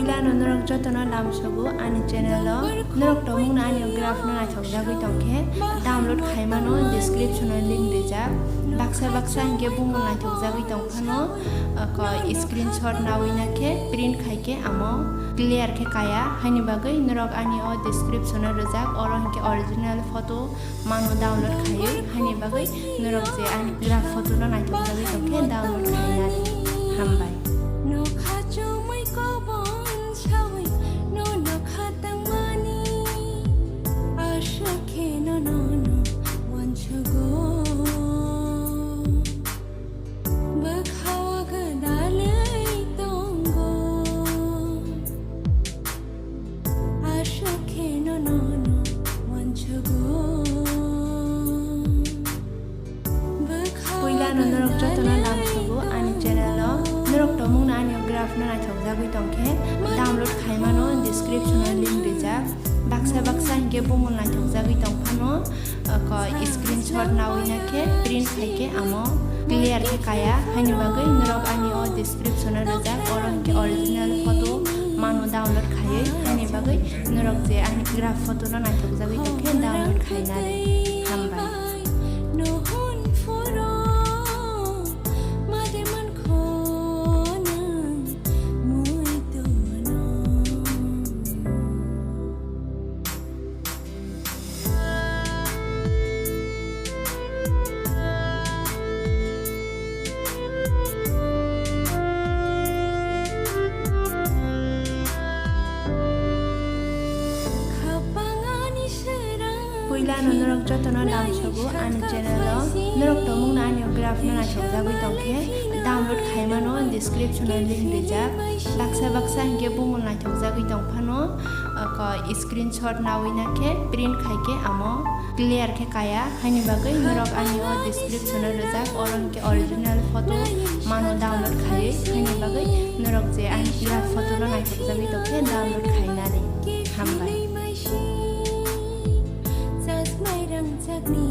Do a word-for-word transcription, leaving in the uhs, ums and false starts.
Puilano norok jotono lamsogo ani channel o. Norok tongmungno ani graph no naithokjagwi tongkhe download khaimano, description o link rijak. Baksa baksa hinkhe bumung naithokjagwi tongphano, oko screenshot nawi nakhe print khaikhe amo clear khe kaya, haini bagwi norok ani o description o rijak, oro hinkhe original photo mano download khaiwi, haini bagwi norok je ani graph photo no naithokjagwi tongkhe download khainani. Hambai. Nokha chumui kobon sawi no nokha tangmani, aswk khe no nono wansugo. Bwkha o gwdalwi tongo. Aswk khe no nono wansugo. Puilano norok jotono lamsogo ani channel o. Norok tongmungno ani graph no naithokjagwi tongkhe download khaimano, description o link rijak. Baksa baksa hinkhe bumung naithokjagwi tongphano, oko screenshot nawi nakhe print khaikhe amo clear khe kaya, haini bagwi norok ani o description o rijak, oro hinkhe original photo mano download khaiwi, haini bagwi norok je ani graph photo no naithokjagwi tongkhe download khainani. Hambai. Puilano norok jotono lamsogo ani channel o. Norok tongmungno ani graph no naithokjagwi tongkhe download khaimano, description o link rijak. Baksa baksa hinkhe bumung naithokjagwi tongphano, oko screenshot nawi nakhe print khaikhe amo clear khe kaya, haini bagwi norok ani o description o rijak, oro hinkhe original photo mano download khaiwi, haini bagwi norok je ani graph photo no naithokjagwi tongkhe download khainani. Hambai. Chasmai rangchakni